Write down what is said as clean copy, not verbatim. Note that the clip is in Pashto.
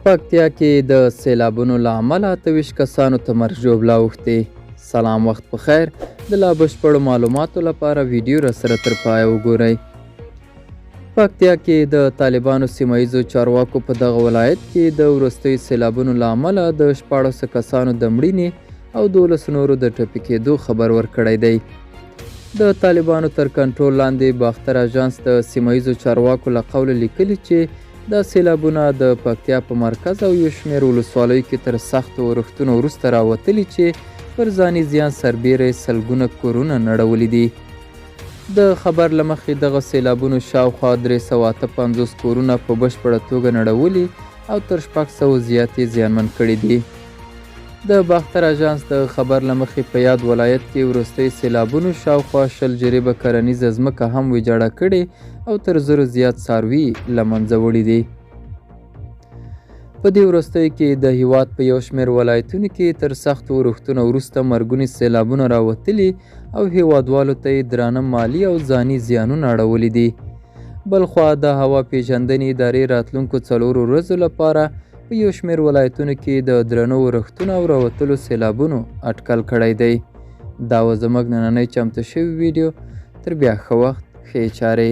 پکتیا کې د سیلابونو له امله 28 کسانو ته مرګ ژوبله اوښتې. سلام، وخت په خیر. د لا بشپړو معلوماتو لپاره ویډیو را سره تر پایه وګورئ. پکتیا کې د طالبانو سیمه ییزو چارواکو په دغه ولایت کې د وروستیو سیلابونو له امله د 16 کسانو د مړینې او 12 نورو د ټپي کېدو خبر ورکړی دی. د طالبانو تر کنټرول لاندې باختر اژانس د سیمه ییزو چارواکو له قوله لیکلي چې دا سیلابونه د پکتیا په مرکز او یو شمېر ولسوالیو کې تر سختو ورښتونو وروسته راوتلي چې پر ځاني زیان سربېره یې سلګونه کورونه نړولي دي. د خبر له مخې دغه سیلابونو شاوخوا 358 کورونه په بشپړه توګه نړولي او تر 600 زیات یې زیانمن کړي دي. د باختر اژانس د خبر له مخې په یاد ولایت کې وروستیو سیلابونو شاوخوا 20 جریبه کرنیزه ځمکه هم ویجاړه کړې او تر 1000 زیات څاروي له منځه وړي دي. په دې وروستیو کې د هیواد په یو شمېر ولایتونو کې تر سختو ورښتونو وروسته مرګوني سیلابونه راوتلي او هیوادوالو ته یې درانه مالي او ځاني زیانونه اړولي دي. بلخوا د هوا پیژندنې ادارې راتلونکو 4 ورځو لپاره په یو شمېر ولایتونو کې د درنو ورښتونو او راوتلو سیلابونو اټکل کړی دی. دا وه زموږ نننۍ چمتو شوې ویډیو. تر بیا ښه وخت، ښې چارې.